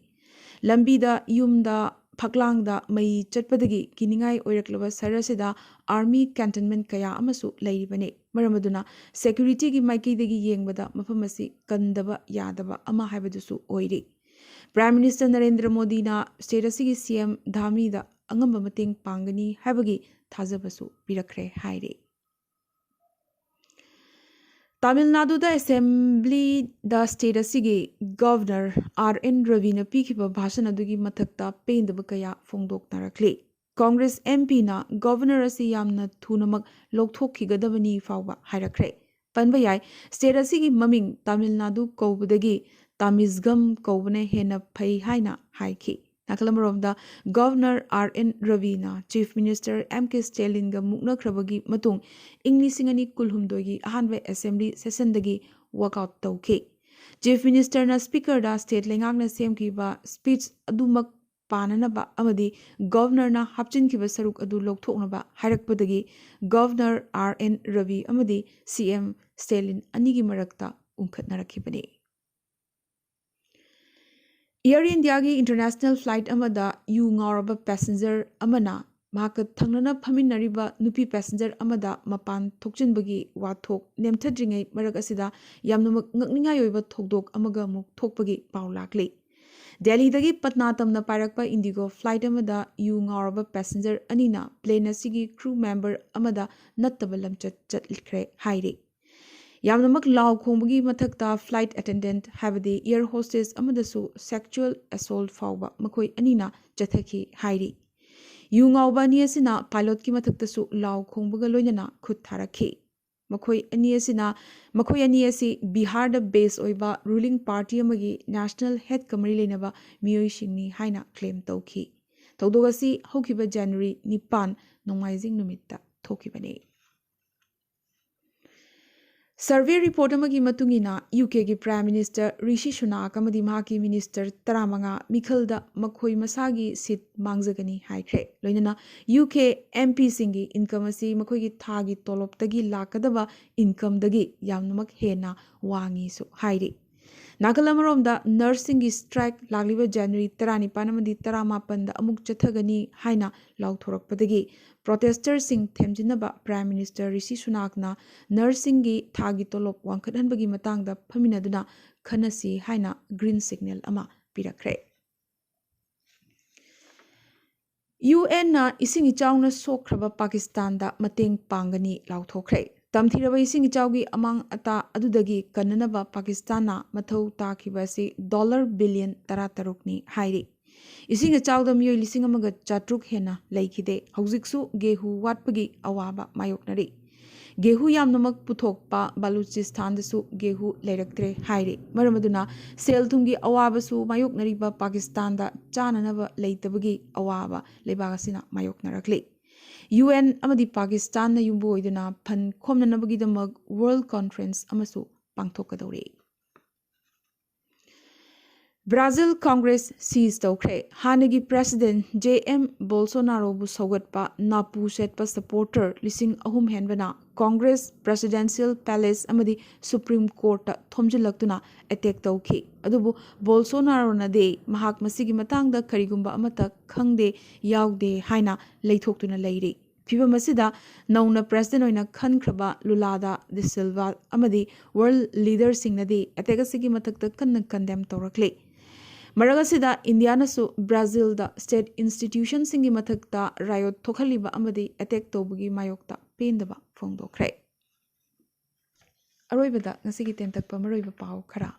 ꯂꯝꯕꯤꯗ, ꯌꯨꯝꯗ, ꯐꯛꯂꯥꯡꯗ ꯃꯩ ꯆꯠꯄꯗꯒꯤ ꯀꯤꯅꯤꯡꯉꯥꯏ ꯑꯣꯏꯔꯛꯂꯕ ꯁꯍꯔ ꯑꯁꯤꯗ army cantonment ꯀꯌꯥ ꯑꯃꯁꯨ ꯂꯩꯔꯤꯕꯅꯤ꯫ ꯃꯔꯝ ꯑꯗꯨꯅ securityꯒꯤ ꯃꯥꯏꯀꯩꯗꯒꯤ ꯌꯦꯡꯕꯗ ꯃꯐꯝ ꯑꯁꯤ ꯀꯟꯗꯕ ꯌꯥꯗꯕ ꯑꯃ ꯍꯥꯏꯕꯗꯨꯁꯨ ꯑꯣꯏꯔꯤ꯫ Prime Minister ꯅꯔꯦꯟꯗ꯭ꯔ ꯃꯣꯗꯤꯅ state ꯑꯁꯤꯒꯤ C M ꯙꯥꯃꯤꯗ ꯑꯉꯝꯕ ꯃꯇꯦꯡ ꯄꯥꯡꯒꯅꯤ ꯍꯥꯏꯕꯒꯤ ꯊꯥꯖꯕꯁꯨ ꯄꯤꯔꯛꯈ꯭ꯔꯦ ꯍꯥꯏꯔꯤ꯫ ꯇꯥꯃꯤꯜ ꯅꯥꯗꯨꯗ assemblyꯗ state ꯑꯁꯤꯒꯤ Governor R N ꯔꯕꯤꯅ ꯄꯤꯈꯤꯕ ꯚꯥꯁꯟ ꯑꯗꯨꯒꯤ ꯃꯊꯛꯇ ꯄꯦꯟꯗꯕ ꯀꯌꯥ ꯐꯣꯡꯗꯣꯛꯅꯔꯛꯂꯤ꯫ Congress MPꯅ Governor ꯑꯁꯤ ꯌꯥꯝꯅ ꯊꯨꯅꯃꯛ ꯂꯧꯊꯣꯛꯈꯤꯒꯗꯕꯅꯤ ꯐꯥꯎꯕ ꯍꯥꯏꯔꯛꯈ꯭ꯔꯦ꯫ ꯄꯟꯕ ꯌꯥꯏ, state ꯑꯁꯤꯒꯤ ꯃꯃꯤꯡ ꯇꯥꯃꯤꯜ ꯅꯥꯗꯨ ꯀꯧꯕꯗꯒꯤ ꯇꯥꯃꯤꯖꯒꯝ ꯀꯧꯕꯅ ꯍꯦꯟꯅ ꯐꯩ ꯍꯥꯏꯅ ꯍꯥꯏꯈꯤ꯫ ꯅꯥꯀꯜ ꯑꯃꯔꯣꯝꯗ, Governor R N ꯔꯕꯤꯅ Chief Minister M K ꯁ꯭ꯇꯦꯂꯤꯟꯒ ꯃꯨꯛꯅꯈ꯭ꯔꯕꯒꯤ ꯃꯇꯨꯡ ꯏꯪ ꯂꯤꯁꯤꯡ ꯑꯅꯤ ꯀꯨꯟꯍꯨꯝꯗꯣꯏꯒꯤ ꯑꯍꯥꯟꯕ assembly sessionꯗꯒꯤ walkout ꯇꯧꯈꯤ꯫ Chief Ministerꯅ Speakerꯗ state ꯂꯩꯉꯥꯛꯅ ꯁꯦꯝꯈꯤꯕ speech ꯑꯗꯨꯃꯛ ꯄꯥꯅꯅꯕ ꯑꯃꯗꯤ Governorꯅ ꯍꯥꯞꯆꯤꯟꯈꯤꯕ ꯁꯔꯨꯛ ꯑꯗꯨ ꯂꯧꯊꯣꯛꯅꯕ ꯍꯥꯏꯔꯛꯄꯗꯒꯤ Governor R N ꯔꯕꯤ ꯑꯃꯗꯤ C M ꯁ꯭ꯇꯦꯂꯤꯟ ꯑꯅꯤꯒꯤ ꯃꯔꯛꯇ ꯎꯪꯈꯠꯅꯔꯛꯈꯤꯕꯅꯤ꯫ Air Indiaꯒꯤ international flight ꯑꯃꯗ ꯌꯨ ꯉꯥꯎꯔꯕ passenger ꯑꯃꯅ ꯃꯍꯥꯛꯀ ꯊꯪꯅꯅ ꯐꯝꯃꯤꯟꯅꯔꯤꯕ ꯅꯨꯄꯤ passenger ꯑꯃꯗ ꯃꯄꯥꯟ ꯊꯣꯛꯆꯤꯟꯕꯒꯤ ꯋꯥꯊꯣꯛ ꯅꯦꯝꯊꯗ꯭ꯔꯤꯉꯩ ꯃꯔꯛ ꯑꯁꯤꯗ ꯌꯥꯝꯅꯃꯛ ꯉꯛꯅꯤꯡꯉꯥꯏ ꯑꯣꯏꯕ ꯊꯧꯗꯣꯛ ꯑꯃꯒ ꯑꯃꯨꯛ ꯊꯣꯛꯄꯒꯤ ꯄꯥꯎ ꯂꯥꯛꯂꯤ꯫ ꯗꯦꯜꯂꯤꯗꯒꯤ ꯄꯠꯅꯥ ꯇꯝꯅ ꯄꯥꯏꯔꯛꯄ Indigo flight ꯑꯃꯗ ꯌꯨ ꯉꯥꯎꯔꯕ passenger ꯑꯅꯤꯅ plane ꯑꯁꯤꯒꯤ crew member ꯑꯃꯗ ꯅꯠꯇꯕ ꯂꯝꯆꯠ ꯆꯠꯈ꯭ꯔꯦ ꯍꯥꯏꯔꯤ꯫ ꯌꯥꯝꯅꯃꯛ ꯂꯥꯎ ꯈꯣꯡꯕꯒꯤ ꯃꯊꯛꯇ flight attendant ꯍꯥꯏꯕꯗꯤ air hostess ꯑꯃꯗꯁꯨ sexual assault ꯐꯥꯎꯕ ꯃꯈꯣꯏ ꯑꯅꯤꯅ ꯆꯠꯊꯈꯤ ꯍꯥꯏꯔꯤ꯫ ꯌꯨ ꯉꯥꯎꯕ ꯑꯅꯤ ꯑꯁꯤꯅ pilotꯀꯤ ꯃꯊꯛꯇꯁꯨ ꯂꯥꯎ ꯈꯣꯡꯕꯒ ꯂꯣꯏꯅꯅ ꯈꯨꯠ ꯊꯥꯔꯛꯈꯤ꯫ ꯃꯈꯣꯏ ꯑꯅꯤ ꯑꯁꯤꯅ ꯃꯈꯣꯏ ꯑꯅꯤ ꯑꯁꯤ ꯕꯤꯍꯥꯔꯗ base ꯑꯣꯏꯕ ruling party ꯑꯃꯒꯤ national headꯀ ꯃꯔꯤ ꯂꯩꯅꯕ ꯃꯤꯑꯣꯏꯁꯤꯡꯅꯤ ꯍꯥꯏꯅ claim ꯇꯧꯈꯤ꯫ ꯊꯧꯗꯣꯛ ꯑꯁꯤ ꯍꯧꯈꯤꯕ January ꯅꯤꯄꯥꯟ, ꯅꯣꯡꯃꯥꯏꯖꯤꯡ ꯅꯨꯃꯤꯠꯇ ꯊꯣꯛꯈꯤꯕꯅꯤ꯫ Survey report ꯑꯃꯒꯤ ꯃꯇꯨꯡ ꯏꯟꯅ, UKꯒꯤ Prime Minister ꯔꯤꯁꯤ ꯁꯨꯅꯥꯛ ꯑꯃꯗꯤ ꯃꯍꯥꯛꯀꯤ minister ꯇꯔꯥꯃꯉꯥ ꯃꯤꯈꯜꯗ ꯃꯈꯣꯏ ꯃꯁꯥꯒꯤ seat ꯃꯥꯡꯖꯒꯅꯤ ꯍꯥꯏꯈ꯭ꯔꯦ꯫ ꯂꯣꯏꯅꯅ UK MPꯁꯤꯡꯒꯤ income ꯑꯁꯤ ꯃꯈꯣꯏꯒꯤ ꯊꯥꯒꯤ ꯇꯣꯂꯣꯞꯇꯒꯤ ꯂꯥꯛꯀꯗꯕ incomeꯗꯒꯤ ꯌꯥꯝꯅꯃꯛ ꯍꯦꯟꯅ ꯋꯥꯡꯉꯤꯁꯨ ꯍꯥꯏꯔꯤ꯫ ꯅꯥꯀꯜ ꯑꯃꯔꯣꯝꯗ, nurseꯁꯤꯡꯒꯤ strike ꯂꯥꯛꯂꯤꯕ January ꯇꯔꯥꯅꯤꯄꯥꯟ ꯑꯃꯗꯤ ꯇꯔꯥꯃꯥꯄꯟꯗ ꯑꯃꯨꯛ ꯆꯠꯊꯒꯅꯤ ꯍꯥꯏꯅ ꯂꯥꯎꯊꯣꯔꯛꯄꯗꯒꯤ protesterꯁꯤꯡ ꯊꯦꯝꯖꯤꯟꯅꯕ Prime Minister ꯔꯤꯁꯤ ꯁꯨꯅꯥꯛꯅ nurseꯁꯤꯡꯒꯤ ꯊꯥꯒꯤ ꯇꯣꯂꯣꯞ ꯋꯥꯡꯈꯠꯍꯟꯕꯒꯤ ꯃꯇꯥꯡꯗ ꯐꯝꯃꯤꯟꯅꯗꯨꯅ ꯈꯟꯅꯁꯤ ꯍꯥꯏꯅ green signal ꯑꯃ ꯄꯤꯔꯛꯈ꯭ꯔꯦ꯫ UNꯅ ꯏꯁꯤꯡ ꯏꯆꯥꯎꯅ ꯁꯣꯛꯈ꯭ꯔꯕ ꯄꯥꯀꯤꯁꯇꯥꯟꯗ ꯃꯇꯦꯡ ꯄꯥꯡꯒꯅꯤ ꯂꯥꯎꯊꯣꯛꯈ꯭ꯔꯦ꯫ ꯇꯝꯊꯤꯔꯕ ꯏꯁꯤꯡ ꯏꯆꯥꯎꯒꯤ ꯑꯃꯥꯡ ꯑꯇꯥ ꯑꯗꯨꯗꯒꯤ ꯀꯟꯅꯅꯕ ꯄꯥꯀꯤꯁꯇꯥꯟꯅ ꯃꯊꯧ ꯇꯥꯈꯤꯕ ꯑꯁꯤ dollar billion ꯇꯔꯥꯇꯔꯨꯛꯅꯤ ꯍꯥꯏꯔꯤ꯫ ꯏꯁꯤꯡ ꯏꯆꯥꯎꯗ ꯃꯤꯑꯣꯏ ꯂꯤꯁꯤꯡ ꯑꯃꯒ ꯆꯥꯇ꯭ꯔꯨꯛ ꯍꯦꯟꯅ ꯂꯩꯈꯤꯗꯦ꯫ ꯍꯧꯖꯤꯛꯁꯨ ꯒꯦꯍꯨ ꯋꯥꯠꯄꯒꯤ ꯑꯋꯥꯕ ꯃꯥꯌꯣꯛꯅꯔꯤ꯫ ꯒꯦꯍꯨ ꯌꯥꯝꯅꯃꯛ ꯄꯨꯊꯣꯛꯄ ꯕꯂꯨꯆꯤꯁꯇꯥꯟꯗꯁꯨ ꯒꯦꯍꯨ ꯂꯩꯔꯛꯇ꯭ꯔꯦ ꯍꯥꯏꯔꯤ꯫ ꯃꯔꯝ ꯑꯗꯨꯅ ꯁꯦꯜ ꯊꯨꯝꯒꯤ ꯑꯋꯥꯕꯁꯨ ꯃꯥꯌꯣꯛꯅꯔꯤꯕ ꯄꯥꯀꯤꯁꯇꯥꯟꯗ ꯆꯥꯅꯅꯕ ꯂꯩꯇꯕꯒꯤ ꯑꯋꯥꯕ ꯂꯩꯕꯥꯛ ꯑꯁꯤꯅ ꯃꯥꯌꯣꯛꯅꯔꯛꯂꯤ꯫ UN ꯑꯃꯗꯤ ꯄꯥꯀꯤꯁꯇꯥꯟꯅ ꯌꯨꯝꯕꯨ ꯑꯣꯏꯗꯨꯅ ꯐꯟ ꯈꯣꯝꯅꯅꯕꯒꯤꯗꯃꯛ World Conference ꯑꯃꯁꯨ ꯄꯥꯡꯊꯣꯛꯀꯗꯧꯔꯤ꯫ Brazil Congress seize ꯇꯧꯈ꯭ꯔꯦ꯫ ꯍꯥꯟꯅꯒꯤ President Jair Bolsonaroꯕꯨ ꯁꯧꯒꯠꯄ ꯅꯥꯄꯨ ꯁꯦꯠꯄ supporter ꯂꯤꯁꯤꯡ ꯑꯍꯨꯝ ꯍꯦꯟꯕꯅ Congress Presidential Palace ꯑꯃꯗꯤ Supreme Courtꯇ ꯊꯣꯝꯖꯤꯜꯂꯛꯇꯨꯅ attack ꯇꯧꯈꯤ꯫ ꯑꯗꯨꯕꯨ ꯕꯣꯜꯁꯣꯅꯥꯔꯣꯅꯗꯤ ꯃꯍꯥꯛ ꯃꯁꯤꯒꯤ ꯃꯇꯥꯡꯗ ꯀꯔꯤꯒꯨꯝꯕ ꯑꯃꯠꯇ ꯈꯪꯗꯦ, ꯌꯥꯎꯗꯦ ꯍꯥꯏꯅ ꯂꯩꯊꯣꯛꯇꯨꯅ ꯂꯩꯔꯤ꯫ ꯐꯤꯚꯝ ꯑꯁꯤꯗ ꯅꯧꯅ President ꯑꯣꯏꯅ ꯈꯟꯈ꯭ꯔꯕ ꯂꯨꯂꯥꯗ ꯗꯤ ꯁꯤꯜꯚꯥ ꯑꯃꯗꯤ world leaderꯁꯤꯡꯅꯗꯤ attack ꯑꯁꯤꯒꯤ ꯃꯊꯛꯇ ꯀꯟꯅ condemn ꯇꯧꯔꯛꯂꯤ꯫ ꯃꯔꯛ ꯑꯁꯤꯗ ꯏꯟꯗꯤꯌꯥꯅꯁꯨ ꯕ꯭ꯔꯥꯖꯤꯜꯗ state institutionꯁꯤꯡꯒꯤ ꯃꯊꯛꯇ riot ꯊꯣꯛꯍꯜꯂꯤꯕ ꯑꯃꯗꯤ attack ꯇꯧꯕꯒꯤ ꯃꯥꯌꯣꯛꯇ ꯄꯦꯟꯗꯕ ꯐꯣꯡꯗꯣꯛꯈ꯭ꯔꯦ꯫ ꯑꯔꯣꯏꯕꯗ ꯉꯁꯤꯒꯤ ꯇꯦꯟꯇꯛꯄ ꯃꯔꯨꯑꯣꯏꯕ ꯄꯥꯎ ꯈꯔ꯫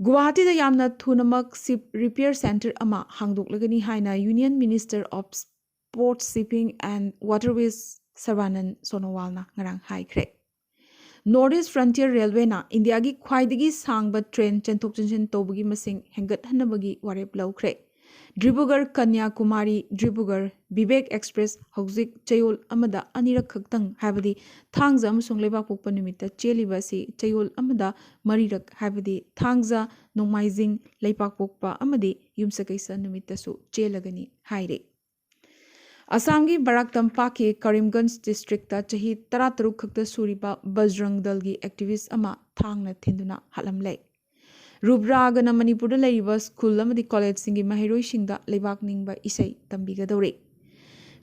ꯒꯨꯋꯥꯍꯥꯇꯤꯗ ꯌꯥꯝꯅ ꯊꯨꯅꯃꯛ ship repair centre ꯑꯃ ꯍꯥꯡꯗꯣꯛꯂꯒꯅꯤ ꯍꯥꯏꯅ Union Minister of Ports, Shipping and Waterways Sarbanand Sonowalꯅ ꯉꯔꯥꯡ ꯍꯥꯏꯈ꯭ꯔꯦ꯫ North East Frontier Railwayꯅ ꯏꯟꯗꯤꯌꯥꯒꯤ ꯈ꯭ꯋꯥꯏꯗꯒꯤ ꯁꯥꯡꯕ ꯇ꯭ꯔꯦꯟ ꯆꯦꯟꯊꯣꯛ ꯆꯦꯟꯁꯤꯟ ꯇꯧꯕꯒꯤ ꯃꯁꯤꯡ ꯍꯦꯟꯒꯠꯍꯟꯅꯕꯒꯤ ꯋꯥꯔꯦꯞ ꯂꯧꯈ꯭ꯔꯦ꯫ ꯗꯤꯕ꯭ꯔꯨꯒꯔ ꯀꯟꯌꯥꯀꯨꯃꯥꯔꯤ ꯗꯤꯕ꯭ꯔꯨꯒꯔ ꯚꯤꯕꯦꯛ ꯑꯦꯛꯁꯄ꯭ꯔꯦꯁ ꯍꯧꯖꯤꯛ ꯆꯌꯣꯜ ꯑꯃꯗ ꯑꯅꯤꯔꯛ ꯈꯛꯇꯪ, ꯍꯥꯏꯕꯗꯤ ꯊꯥꯡꯖ ꯑꯃꯁꯨꯡ ꯂꯩꯕꯥꯛꯄꯣꯛꯄ ꯅꯨꯃꯤꯠꯇ ꯆꯦꯜꯂꯤꯕ ꯑꯁꯤ ꯆꯌꯣꯜ ꯑꯃꯗ ꯃꯔꯤꯔꯛ, ꯍꯥꯏꯕꯗꯤ ꯊꯥꯡꯖ, ꯅꯣꯡꯃꯥꯏꯖꯤꯡ, ꯂꯩꯄꯥꯛꯄꯣꯛꯄ ꯑꯃꯗꯤ ꯌꯨꯝꯁꯀꯩꯁ ꯅꯨꯃꯤꯠꯇꯁꯨ ꯆꯦꯜꯂꯒꯅꯤ ꯍꯥꯏꯔꯤ꯫ ꯑꯁꯥꯝꯒꯤ ꯕꯔꯥꯛ ꯇꯝꯄꯥꯛꯀꯤ ꯀꯔꯤꯝꯒꯟꯖ ꯗꯤꯁꯇ꯭ꯔꯤꯛꯇ ꯆꯍꯤ ꯇꯔꯥꯇꯔꯨꯛ ꯈꯛꯇ ꯁꯨꯔꯤꯕ ꯕꯖꯔꯪ ꯗꯜꯒꯤ ꯑꯦꯛꯇꯤꯚꯤꯁ ꯑꯃ ꯊꯥꯡꯅ ꯊꯤꯟꯗꯨꯅ ꯍꯥꯠꯂꯝꯂꯦ꯫ ꯔꯨꯕ꯭ꯔꯥꯒꯅ ꯃꯅꯤꯄꯨꯔꯗ ꯂꯩꯔꯤꯕ ꯁ꯭ꯀꯨꯜ ꯑꯃꯗꯤ ꯀꯣꯂꯦꯖꯁꯤꯡꯒꯤ ꯃꯍꯩꯔꯣꯏꯁꯤꯡꯗ ꯂꯩꯕꯥꯛ ꯅꯤꯡꯕ ꯏꯁꯩ ꯇꯝꯕꯤꯒꯗꯧꯔꯤ꯫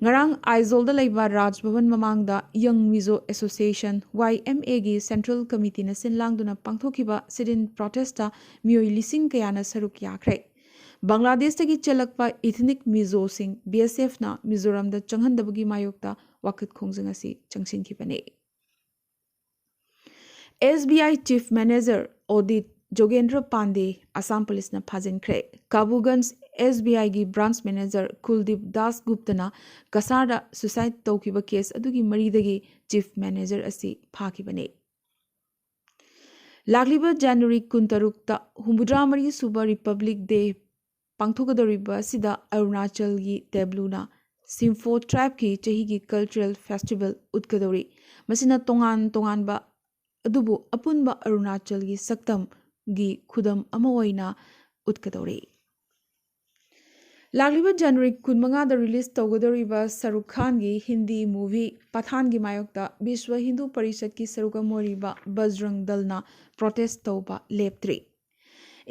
ꯉꯔꯥꯡ ꯑꯥꯏꯖꯣꯜꯗ ꯂꯩꯕ ꯔꯥꯖ ꯚꯕꯟ ꯃꯃꯥꯡꯗ Young Mizo Association, Y M Aꯒꯤ Central Committeeꯅ ꯁꯤꯟ ꯂꯥꯡꯗꯨꯅ ꯄꯥꯡꯊꯣꯛꯈꯤꯕ sit-in protestꯇ ꯃꯤꯑꯣꯏ ꯂꯤꯁꯤꯡ ꯀꯌꯥꯅ ꯁꯔꯨꯛ ꯌꯥꯈ꯭ꯔꯦ꯫ ꯕꯪꯒ꯭ꯂꯥꯗꯦꯁꯇꯒꯤ ꯆꯦꯜꯂꯛꯄ ethnic Mizoꯁꯤꯡ B S Fꯅ ꯃꯤꯖꯣꯔꯥꯝꯗ ꯆꯪꯍꯟꯗꯕꯒꯤ ꯃꯥꯌꯣꯛꯇ ꯋꯥꯀꯠ ꯈꯣꯡꯖꯪ ꯑꯁꯤ ꯆꯪꯁꯤꯟꯈꯤꯕꯅꯤ꯫ S B I Chief Manager Audit ꯖꯣꯒꯦꯟꯗ꯭ꯔ ꯄꯥꯟꯗꯦ ꯑꯁꯥꯝ ꯄꯨꯂꯤꯁꯅ ꯐꯥꯖꯤꯟꯈ꯭ꯔꯦ꯫ ꯀꯥꯕꯨꯒꯟꯖ S B Iꯒꯤ branch manager ꯀꯨꯜꯗꯤꯞ Das ꯒꯨꯞꯇꯅ ꯀꯁꯥꯔꯗ suicide ꯇꯧꯈꯤꯕ case ꯑꯗꯨꯒꯤ ꯃꯔꯤꯗꯒꯤ chief manager ꯑꯁꯤ ꯐꯥꯈꯤꯕꯅꯤ꯫ ꯂꯥꯛꯂꯤꯕ ꯖꯅꯋꯥꯔꯤ ꯀꯨꯟꯇꯔꯨꯛꯇ ꯍꯨꯝꯐꯨꯇꯔꯥ ꯃꯔꯤ ꯁꯨꯕ Republic Day ꯄꯥꯡꯊꯣꯛꯀꯗꯧꯔꯤꯕ ꯑꯁꯤꯗ ꯑꯔꯨꯅꯥꯆꯜꯒꯤ ꯇꯦꯕ꯭ꯂꯨꯅ ꯁꯤꯝꯐꯣ tribeꯀꯤ ꯆꯍꯤꯒꯤ cultural festival ꯎꯠꯀꯗꯧꯔꯤ꯫ ꯃꯁꯤꯅ ꯇꯣꯉꯥꯟ ꯇꯣꯉꯥꯟꯕ ꯑꯗꯨꯕꯨ ꯑꯄꯨꯟꯕ ꯑꯔꯨꯅꯥꯆꯜꯒꯤ ꯁꯛꯇꯝꯒꯤ ꯈꯨꯗꯝ ꯑꯃ ꯑꯣꯏꯅ ꯎꯠꯀꯗꯧꯔꯤ꯫ ꯂꯥꯛꯂꯤꯕ ꯖꯅꯋꯥꯔꯤ ꯀꯨꯟꯃꯉꯥꯗ release ꯇꯧꯒꯗꯧꯔꯤꯕ ꯁꯔꯨꯛ ꯈꯥꯟꯒꯤ ꯍꯤꯟꯗꯤ movie ꯄꯊꯥꯟꯒꯤ ꯃꯥꯌꯣꯛꯇ ꯕꯤꯁ꯭ꯋ ꯍꯤꯟꯗꯨ ꯄꯔꯤꯁꯠꯀꯤ ꯁꯔꯨꯛ ꯑꯃ ꯑꯣꯏꯔꯤꯕ ꯕꯖꯔꯪ ꯗꯜꯅ protest ꯇꯧꯕ ꯂꯦꯞꯇ꯭ꯔꯤ꯫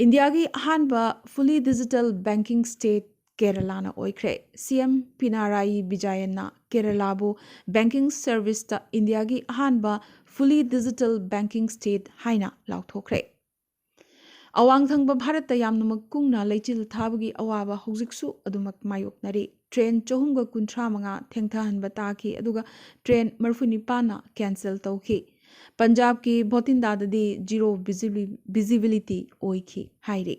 ꯏꯟꯗꯤꯌꯥꯒꯤ ꯑꯍꯥꯟꯕ fully digital banking state ꯀꯦꯔꯂꯥꯅ ꯑꯣꯏꯈ꯭ꯔꯦ꯫ C M ꯄꯤꯅꯔꯥꯌꯤ ꯕꯤꯖꯌꯟꯅ ꯀꯦꯔꯂꯥꯕꯨ banking serviceꯇ ꯏꯟꯗꯤꯌꯥꯒꯤ ꯑꯍꯥꯟꯕ fully digital banking state ꯍꯥꯏꯅ ꯂꯥꯎꯊꯣꯛꯈ꯭ꯔꯦ꯫ ꯑꯋꯥꯡ ꯊꯪꯕ ꯚꯥꯔꯠꯇ ꯌꯥꯝꯅꯃꯛ ꯀꯨꯡꯅ ꯂꯩꯆꯤꯜ ꯊꯥꯕꯒꯤ ꯑꯋꯥꯕ ꯍꯧꯖꯤꯛꯁꯨ ꯑꯗꯨꯃꯛ ꯃꯥꯌꯣꯛꯅꯔꯤ꯫ ꯇ꯭ꯔꯦꯟ ꯆꯍꯨꯝꯒ ꯀꯨꯟꯊ꯭ꯔꯥ ꯃꯉꯥ ꯊꯦꯡꯊꯍꯟꯕ ꯇꯥꯈꯤ, ꯑꯗꯨꯒ ꯇ꯭ꯔꯦꯟ ꯃꯔꯤꯐꯨ ꯅꯤꯄꯥꯟꯅ cancel ꯇꯧꯈꯤ꯫ ꯄꯟꯖꯥꯕꯀꯤ ꯚꯣꯇꯤꯟꯗꯥꯗꯗꯤ zero visibility ꯑꯣꯏꯈꯤ ꯍꯥꯏꯔꯤ꯫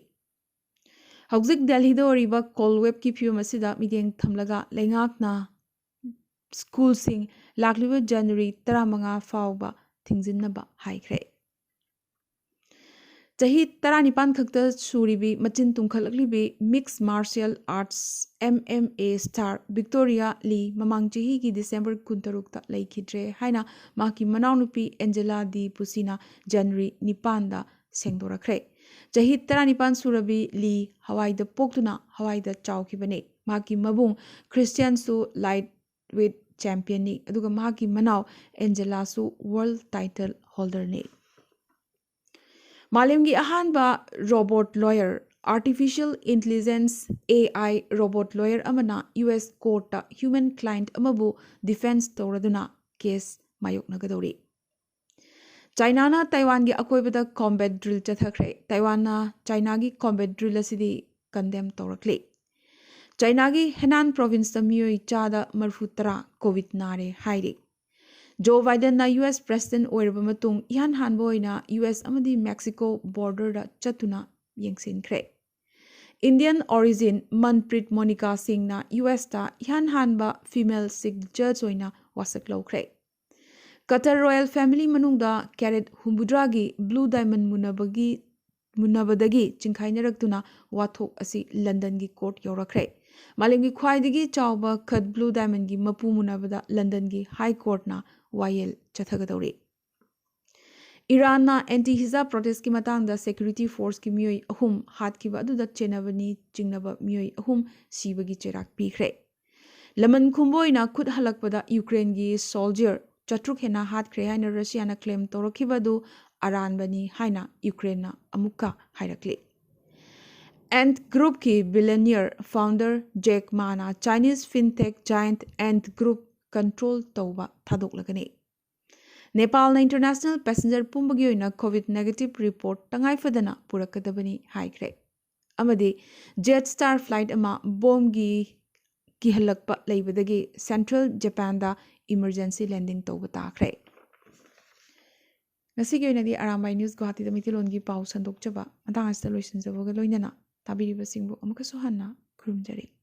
ꯍꯧꯖꯤꯛ ꯗꯦꯜꯍꯤꯗ ꯑꯣꯏꯔꯤꯕ cold waveꯀꯤ ꯐꯤꯕꯝ ꯑꯁꯤꯗ ꯃꯤꯠꯌꯦꯡ ꯊꯝꯂꯒ ꯂꯩꯉꯥꯛꯅ ꯁ꯭ꯀꯨꯜꯁꯤꯡ ꯂꯥꯛꯂꯤꯕ ꯖꯅꯋꯥꯔꯤ ꯇꯔꯥꯃꯉꯥ ꯐꯥꯎꯕ ꯊꯤꯡꯖꯤꯟꯅꯕ ꯍꯥꯏꯈ꯭ꯔꯦ꯫ ꯆꯍꯤ ꯇꯔꯥꯅꯤꯄꯥꯟ ꯈꯛꯇ ꯁꯨꯔꯤꯕꯤ ꯃꯆꯤꯟ ꯇꯨꯝꯈꯠꯂꯛꯂꯤꯕꯤ mixed martial arts MMA star Victoria ꯂꯤ ꯃꯃꯥꯡ ꯆꯍꯤꯒꯤ ꯗꯤꯁꯦꯝꯕꯔ ꯀꯨꯟꯇꯔꯨꯛꯇ ꯂꯩꯈꯤꯗ꯭ꯔꯦ ꯍꯥꯏꯅ ꯃꯍꯥꯛꯀꯤ ꯃꯅꯥꯎꯅꯨꯄꯤ ꯑꯦꯟꯖꯦꯂꯥ ꯗꯤ ꯄꯨꯁꯤꯅ ꯖꯅꯋꯥꯔꯤ ꯅꯤꯄꯥꯟꯗ ꯁꯦꯡꯗꯣꯔꯛꯈ꯭ꯔꯦ꯫ ꯆꯍꯤ ꯇꯔꯥꯅꯤꯄꯥꯟ ꯁꯨꯔꯕꯤ ꯂꯤ ꯍꯋꯥꯏꯗ ꯄꯣꯛꯇꯨꯅ ꯍꯋꯥꯏꯗ ꯆꯥꯎꯈꯤꯕꯅꯤ꯫ ꯃꯍꯥꯛꯀꯤ ꯃꯕꯨꯡ ꯈ꯭ꯔꯤꯁꯇꯤꯌꯥꯟꯁꯨ light weight championꯅꯤ, ꯑꯗꯨꯒ ꯃꯍꯥꯛꯀꯤ ꯃꯅꯥꯎ ꯑꯦꯟꯖꯦꯂꯥꯁꯨ world title holderꯅꯤ꯫ ꯃꯥꯂꯦꯝꯒꯤ ꯑꯍꯥꯟꯕ robot lawyer, artificial intelligence, AI robot lawyer ꯑꯃꯅ US courtꯇ human client ꯑꯃꯕꯨ defense ꯇꯧꯔꯗꯨꯅ case ꯃꯥꯌꯣꯛꯅꯒꯗꯧꯔꯤ꯫ ꯆꯥꯏꯅꯥꯅ ꯇꯥꯏꯋꯥꯟꯒꯤ ꯑꯀꯣꯏꯕꯗ combat drill ꯆꯠꯊꯈ꯭ꯔꯦ꯫ ꯇꯥꯏꯋꯥꯟꯅ ꯆꯥꯏꯅꯥꯒꯤ combat drill ꯑꯁꯤꯗꯤ condemn ꯇꯧꯔꯛꯂꯤ꯫ ꯆꯥꯏꯅꯥꯒꯤ ꯍꯦꯅꯥꯟ provinceꯇ ꯃꯤꯑꯣꯏ ꯆꯥꯗ ꯃꯔꯤꯐꯨ ꯇꯔꯥ COVID ꯅꯥꯔꯦ ꯍꯥꯏꯔꯤ꯫ ꯖꯣ ꯕꯥꯏꯗꯟꯅ US president ꯑꯣꯏꯔꯕ ꯃꯇꯨꯡ ꯏꯍꯥꯟ ꯍꯥꯟꯕ ꯑꯣꯏꯅ US ꯑꯃꯗꯤ Mexico borderꯗ ꯆꯠꯇꯨꯅ ꯌꯦꯡꯁꯤꯟꯈ꯭ꯔꯦ꯫ Indian origin ꯃꯟꯄ꯭ꯔꯤꯠ ꯃꯣꯅꯤꯀꯥ ꯁꯤꯡꯅ USꯇ ꯏꯍꯥꯟ ꯍꯥꯟꯕ female Sikh judge ꯑꯣꯏꯅ ꯋꯥꯁꯛ ꯂꯧꯈ꯭ꯔꯦ꯫ Qatar royal family ꯃꯅꯨꯡꯗ carat ꯍꯨꯝꯐꯨꯇꯔꯥꯒꯤ blue diamond ꯃꯨꯟꯅꯕꯒꯤ ꯃꯨꯟꯅꯕꯗꯒꯤ ꯆꯤꯡꯈꯥꯏꯅꯔꯛꯇꯨꯅ ꯋꯥꯊꯣꯛ ꯑꯁꯤ ꯂꯟꯗꯟꯒꯤ court ꯌꯧꯔꯛꯈ꯭ꯔꯦ꯫ ꯃꯥꯂꯦꯝꯒꯤ ꯈ꯭ꯋꯥꯏꯗꯒꯤ ꯆꯥꯎꯕ cut blue diamondꯒꯤ ꯃꯄꯨ ꯃꯨꯟꯅꯕꯗ ꯂꯟꯗꯟꯒꯤ High Courtꯅ ꯋꯥꯌꯦꯜ ꯆꯠꯊꯒꯗꯧꯔꯤ꯫ ꯏꯔꯥꯟꯅ anti hijab protestꯀꯤ ꯃꯇꯥꯡꯗ security forceꯀꯤ ꯃꯤꯑꯣꯏ ꯑꯍꯨꯝ ꯍꯥꯠꯈꯤꯕ ꯑꯗꯨꯗ ꯆꯦꯟꯅꯕꯅꯤ ꯆꯤꯡꯅꯕ ꯃꯤꯑꯣꯏ ꯑꯍꯨꯝ ꯁꯤꯕꯒꯤ ꯆꯩꯔꯥꯛ ꯄꯤꯈ꯭ꯔꯦ꯫ ꯂꯃꯟ ꯈꯨꯝꯕ ꯑꯣꯏꯅ ꯈꯨꯠ ꯍꯜꯂꯛꯄꯗ ꯌꯨꯀ꯭ꯔꯦꯟꯒꯤ soldier ꯆꯥꯇ꯭ꯔꯨꯛ ꯍꯦꯟꯅ ꯍꯥꯠꯈ꯭ꯔꯦ ꯍꯥꯏꯅ ꯔꯁꯤꯌꯥꯅ claim ꯇꯧꯔꯛꯈꯤꯕ ꯑꯗꯨ ꯑꯔꯥꯟꯕꯅꯤ ꯍꯥꯏꯅ ꯌꯨꯀ꯭ꯔꯦꯟꯅ ꯑꯃꯨꯛꯀ ꯍꯥꯏꯔꯛꯂꯤ꯫ Ant Groupꯀꯤ billionaire founder Jack Maꯅ Chinese fintech giant Ant Group control ꯇꯧꯕ ꯊꯥꯗꯣꯛꯂꯒꯅꯤ꯫ ꯅꯦꯄꯥꯜꯅ ꯏꯟꯇꯔꯅꯦꯁꯅꯦꯜ ꯄꯦꯁꯦꯟꯖꯔ ꯄꯨꯝꯕꯒꯤ ꯑꯣꯏꯅ ꯀꯣꯚꯤꯗ ꯅꯦꯒꯦꯇꯤꯚ ꯔꯤꯄꯣꯔꯠ ꯇꯉꯥꯏ ꯐꯗꯅ ꯄꯨꯔꯛꯀꯗꯕꯅꯤ ꯍꯥꯏꯈ꯭ꯔꯦ꯫ ꯑꯃꯗꯤ ꯖꯦꯠ ꯁ꯭ꯇꯥꯔ ꯐ꯭ꯂꯥꯏꯠ ꯑꯃ ꯕꯣꯝꯒꯤ ꯀꯤꯍꯜꯂꯛꯄ ꯂꯩꯕꯗꯒꯤ ꯁꯦꯟꯇ꯭ꯔꯦꯜ ꯖꯄꯥꯟꯗ ꯏꯃꯔꯖꯦꯟꯁꯤ ꯂꯦꯟꯗꯤꯡ ꯇꯧꯕ ꯇꯥꯈ꯭ꯔꯦ꯫ ꯉꯁꯤꯒꯤ ꯑꯣꯏꯅꯗꯤ ꯑꯔꯥꯝꯕꯥꯏ ꯅ꯭ꯌꯨꯁ ꯒꯨꯋꯥꯍꯥꯇꯤꯗ ꯃꯩꯇꯩꯂꯣꯟꯒꯤ ꯄꯥꯎ ꯁꯟꯗꯣꯛꯆꯕ ꯃꯇꯥꯡ ꯑꯁꯤꯗ ꯂꯣꯏꯁꯤꯟꯖꯕꯒ ꯂꯣꯏꯅꯅ ꯇꯥꯕꯤꯔꯤꯕꯁꯤꯡꯕꯨ ꯑꯃꯨꯛꯀꯁꯨ ꯍꯟꯅ ꯈꯨꯔꯨꯝꯖꯔꯤ꯫